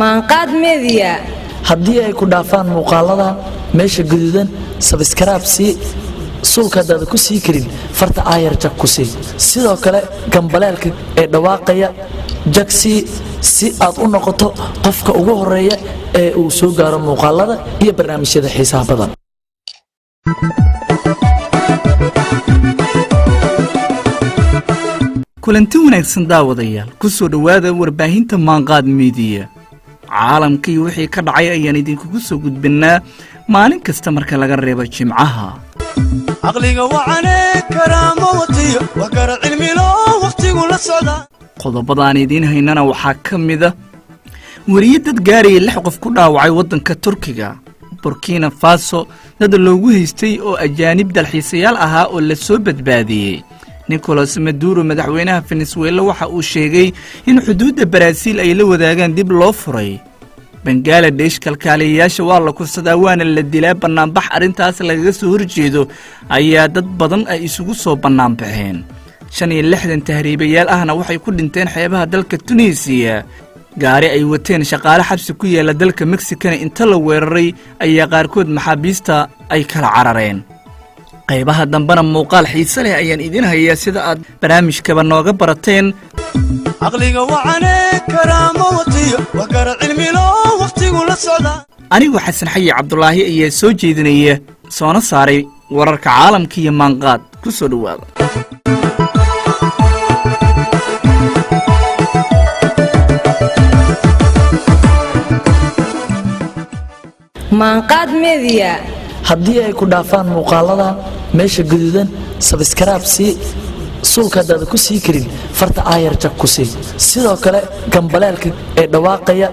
Maanqaad Media. Haddii ay ku dhaafaan muuqaaladan, meesha guduudan subscribe sii, suulka haddaada ku sii karin farta aayar jag ku sii. Sidoo kale gambaleelka ee dhawaaqaya jag sii, si aad u noqoto qofka ugu horeeya ee uu soo gaaro muuqaalada iyo barnaamijyada xiisaha badan. Kulanti wanaagsan daawadayaal, ku soo dhowaada warbaahinta Maanqaad Miidiya. Caalamkii wixii ka dhacay ayaan idinkugu soo gudbinnaa maalin kasta marka laga reebo Jimcaha. Caqliga wacane karaamo watiyo wax gara cilmilo wakhtigu la socda. Qodobadaan idiin haynana waxaa ka mida weriye dad gaaraya lix qof ku dhaawacay waddanka Turkiga, Burkina Faso dad loogu haystay oo ajaanib dalxiisayaal ahaa oo la soo badbaadiyey. Nicolas Maduro, madaxweynaha Venezuela, waxa uu sheegay in xuduudda Baraaziil ay la wadaagaan dib loo furay. Bangaladesh kalkaaliyayaasha waa la kufsadaa waana la dilaa. Bannaanbax arrintaas lagaga soo horjeedo ayaa dad badan ay isugu soo bannaanbaxeen. 65 tahriibayaal ahna waxay ku dhinteen xeebaha dalka Tunisiya. Gaari ay wateen shaqaale xabsi ku yaalla dalka Mexikana inta la weeraray ayaa qaarkood maxaabiista ay kala carareen. Qaybaha dambena muuqaal xiise leh ayaan idiin hayaa, sida aad barnaamijkaba nooga barateen. Caqliga wacane karaamo watiyo wax gara cilmilo wakhtigu la socda. Anigu Xasan Xayi Cabdulaahi ayaa soo jeedinaya soona saaray wararka caalamka iyo Maanqaad. Ku soo dhowaada. Maanqaad Media. Haddii ay ku dhaafaan muuqaaladan, meesha guduudan subscribe sii, suulka haddaada ku sii karin farta aayar jag ku sii. Sidoo kale gambaleelka ee dhawaaqaya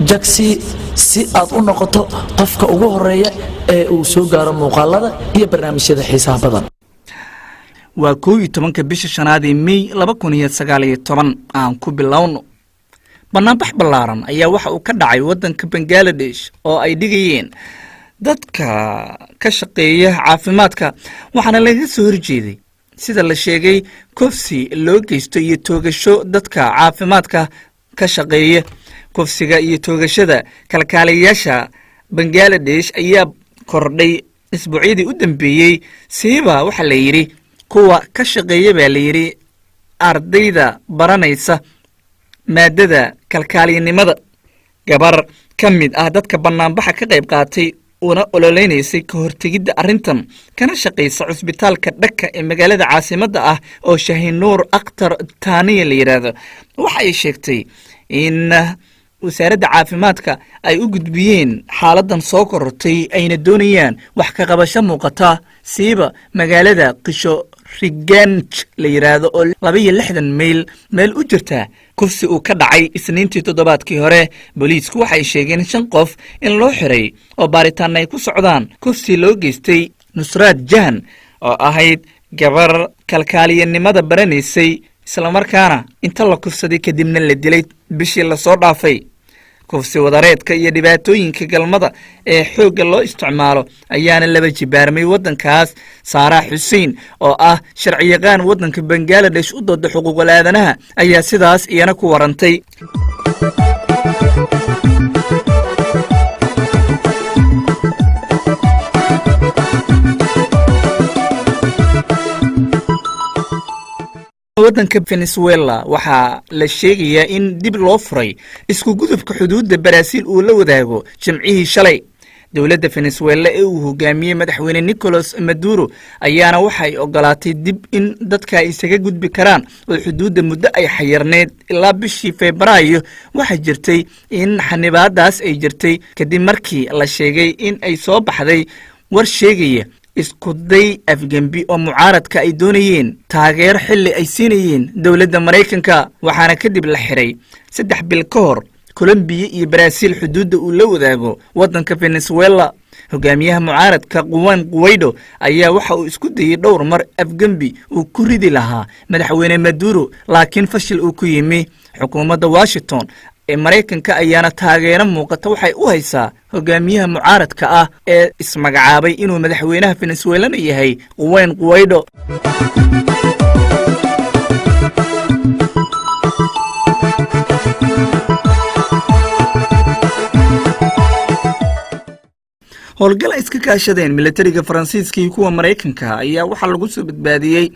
jag sii, si aad u noqoto qofka ugu horeeya ee uu soo gaaro muuqaalada iyo barnaamijyada xiisaha badan. Waa 11-ka bisha shanaad ee Mey 2019. Aan ku bilowno. Bannaanbax ballaaran ayaa waxa uu ka dhacay waddanka Bangaladesh oo ay dhigayeen dadka ka shaqeeya caafimaadka, waxaana lagaga soo horjeeday, sida la sheegay, kufsi loo geysto iyo toogasho dadka caafimaadka ka shaqeeya. Kufsiga iyo toogashada kalkaaliyayaasha Bangaladesh ayaa kordhay isbuucyadii u dambeeyey, siiba waxaa la yidhi kuwa ka shaqeeya, baa la yidhi, ardayda baranaysa maadada kalkaaliyanimada. Gabar ka mid ah dadka bannaanbaxa ka qayb qaatay una ololeynaysay ka hortegidda arrintan, kana shaqaysa cusbitaalka Dhaka ee magaalada caasimadda ah oo Shahinuur Akhtar Taaniya la yidhaahdo, waxa ay sheegtay in wasaaradda caafimaadka ay u gudbiyeen xaaladdan soo korortay, ayna doonayaan wax ka qabasho muuqata, siiba magaalada Qisho Riganj la yidhaahdo oo 62 mayl meel u jirta kufsi uu ka dhacay Isniintii toddobaadkii hore. Booliisku waxay sheegeen shan qof in loo xiray oo baaritaanna ay ku socdaan kufsi loo geystay Nusraad Jahan oo ahayd gabar kalkaaliyanimada baranaysay, islamarkaana inta la kufsaday kadibna la dilay bishii lasoo dhaafay. Kufsi wadareedka iyo dhibaatooyinka galmada ee xoogga loo isticmaalo ayaana laba jibaarmay waddankaas. Saarax Xuseen oo ah sharciyaqaan waddanka Bangaladesh u dooda xuquuqul aadanaha ayaa sidaas iyana ku warantay. Waddanka Venezuela waxaa la sheegayaa in dib loo furay isku gudubka xuduudda Baraaziil uu la wadaago Jimcihii shalay. Dowladda Venezuela ee uu hogaamiyey madaxweyne Nicolas Maduro ayaana waxay ogolaatay dib in dadka ay isaga gudbi karaan oo xuduudda muddo ay xayirneyd ilaa bishii Febraayo. Waxaa jirtay in xanibaadaas ay jirtay kadib markii la sheegay in ay soo baxday war sheegaya iskuday afgembi oo mucaaradka ay doonayeen taageero xilli ay siinayeen dowladda Maraykanka, waxaana kadib la xiray 3 bil ka hor Kolombiya iyo Baraaziil xuduudda uu la wadaago waddanka Venezuela. Hogaamiyaha mucaaradka Juan Guaido ayaa waxa uu isku dayey dhowr mar afgembi uu ku ridi lahaa madaxweyne Maduro, laakiin fashil uu ku yimi. Xukuumadda Washington ee Maraykanka ayaana taageero muuqata waxay u haysaa hogaamiyaha mucaaradka ah ee ismagacaabay inuu madaxweynaha Venezuelana yahay, Juan Guaido. Howlgal ay iska kaashadeen militariga Faransiiska iyo kuwa Maraykanka ayaa waxaa lagu soo badbaadiyey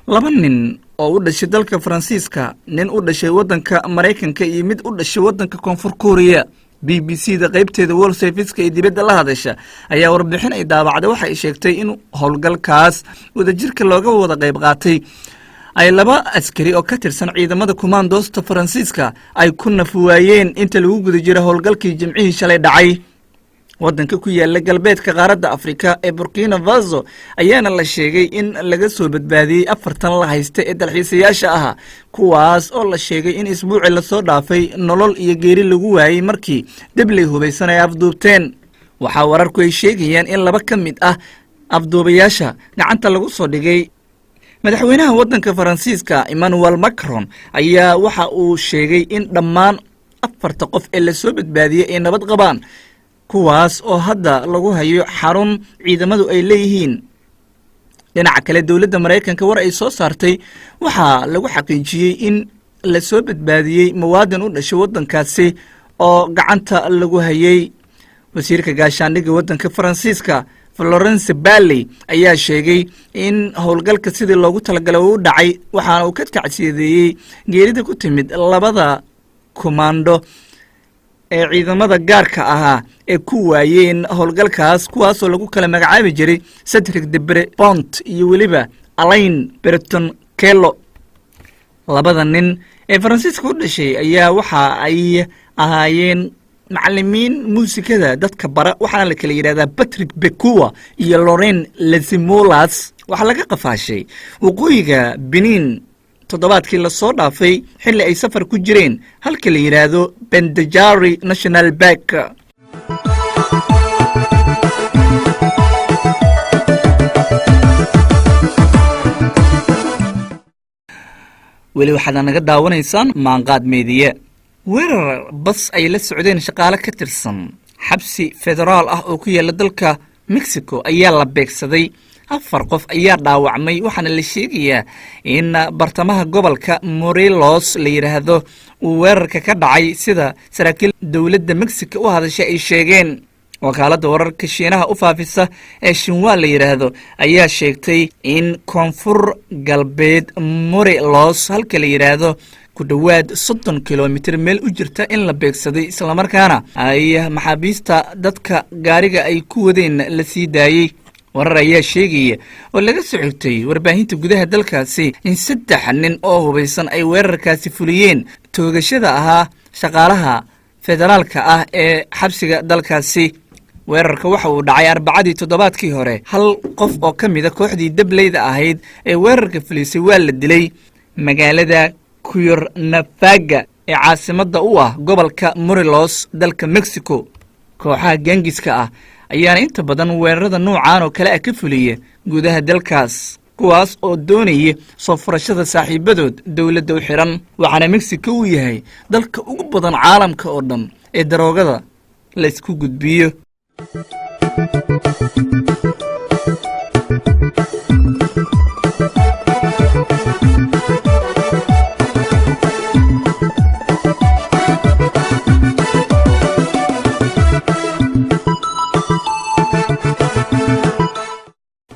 laba nin oo u dhashay dalka Faransiiska, nin u dhashay waddanka Maraykanka iyo mid u dhashay waddanka Koonfur Kuuriya. BBC da qaybteeda World Serviceka ee dibadda la hadasha ayaa warbixin ay daabacday waxa ay sheegtay in howlgalkaas wadajirka looga wada qayb qaatay ay laba askari oo ka tirsan ciidamada kumaandoosta Faransiiska ay ku nafwaayeen inta lagu guda jira howlgalkii Jimcihii shalay dhacay. Waddanka ku yaala galbeedka qaaradda Afrika ee Burkina Faso ayaana la sheegay in laga soo badbaadiyey 40 la haysta ee dalxiisayaasha ahaa, kuwaas oo la sheegay in isbuucii lasoo dhaafay nolol iyo geeri lagu waayey markii debley hubaysan ay afduubteen. Waxaa wararku ay sheegayaan in laba ka mid ah afduubayaasha gacanta lagu soo dhigay. Madaxweynaha waddanka Faransiiska Emmanuel Macron ayaa waxa uu sheegay in dhammaan afarta qof ee lasoo badbaadiyey ay nabad qabaan, kuwaas oo hadda lagu hayo xarun ciidamadu ay leeyihiin. Dhinaca kale, dowladda Maraykanka war ay soo saartay waxaa lagu xaqiijiyey in lasoo badbaadiyey muwaadin u dhashay waddankaasi oo gacanta lagu hayey. Wasiirka gaashaandhigga waddanka Faransiiska Florence Parly ayaa sheegay in howlgalka sidii loogu talagalay uu u dhacay, waxaana uu ka tacsiyadeeyey geerida ku timid labada kumaando ee ciidamada gaarka ahaa ee ku waayeen howlgalkaas, kuwaasoo lagu kala magacaabi jiray Cedric Debre Bont iyo weliba Alain Berton Kello. Labada nin ee Faransiiska u dhashay ayaa waxa ay ahaayeen macalimiin muusikada dadka bara, waxaana la kala yidhahdaa Patrick Bekua iyo Loren Lesimolas. Waxaa laga qafaashay waqooyiga Benin toddobaadkii lasoo dhaafay, xilli ay safar ku jireen halka la yidhaahdo Pendjari National Park. Weli waxaad naga daawanaysaan Maanqaad Meediye. Weerar bas ay la socdeen shaqaale ka tirsan xabsi federaal ah oo ku yaala dalka Mexico ayaa la beegsaday. Afar qof ayaa dhaawacmay, waxaana la sheegayaa in bartamaha gobolka Morelos la yidhaahdo uu weerarka ka dhacay, sida saraakiil dowladda Mexico u hadashay ay sheegeen. Wakaaladda wararka Shiinaha u faafisa ee Xinhua la yidhaahdo ayaa sheegtay in koonfur galbeed Morelos, halka la yidhaahdo, ku dhowaad 30 kilomitir meel u jirta in la beegsaday, islamarkaana ay maxaabiista dadka gaariga ay ku wadeen la sii daayey. Warar ayaa sheegaya oo laga soo xigtay warbaahinta gudaha dalkaasi in saddex nin oo hubaysan ay weerarkaasi fuliyeen toogashada ahaa shaqaalaha federaalka ah ee xabsiga dalkaasi. Weerarka waxa uu dhacay Arbacadii toddobaadkii hore. Hal qof oo ka mida kooxdii dableyda ahayd ee weerarka fulisay waa la dilay magaalada Cuernavaca ee caasimadda u ah gobolka Morelos dalka Mexico. Kooxaha gaangiska ah ayaana inta badan weerarada nuucan oo kale ah ka fuliya gudaha dalkaas, kuwaas oo doonaya soo furashada saaxiibadood dowladda u xiran, waxaana Mexico uu yahay dalka ugu badan caalamka oo dhan ee daroogada la isku gudbiyo.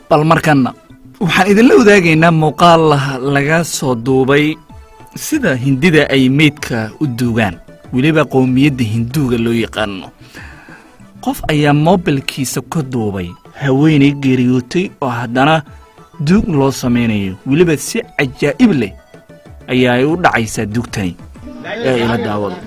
Bal markanna waxaan idinla wadaagaynaa muuqaal laga soo duubay sida Hindida ay meydka u duugaan, weliba qowmiyadda Hinduuga loo yaqaano. Qof ayaa moobilkiisa ka duubay haweenay geeriyootay oo haddana duug loo samaynayo, weliba si cajaa'ib leh ayaa ay u dhacaysaa duugtani. Ee ila daawada.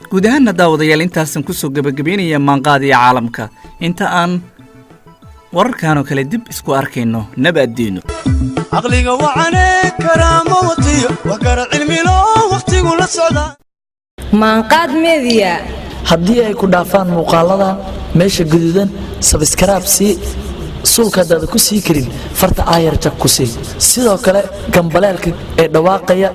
Guud ahaanna, daawadayaal, intaasan kusoo gebagabeynaya Maanqaadiya Caalamka. Inta aan wararkanoo kale dib isku arkayno, nabaddiino. Caqliga wacane, karaamo watiyo, wax gara cilmilo, wakhtigu la socda. Maanqaad Media. Haddii ay ku dhaafaan muuqaaladan, meesha guduudan subscribe sii, suulka haddaada ku sii karin farta aayar jag ku sii. Sidoo kale gambaleelka ee dhawaaqaya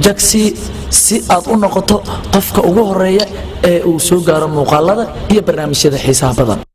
jag sii, si aad u noqoto qofka ugu horeeya ee uu soo gaaro muuqaalada iyo barnaamijyada xiisaha badan.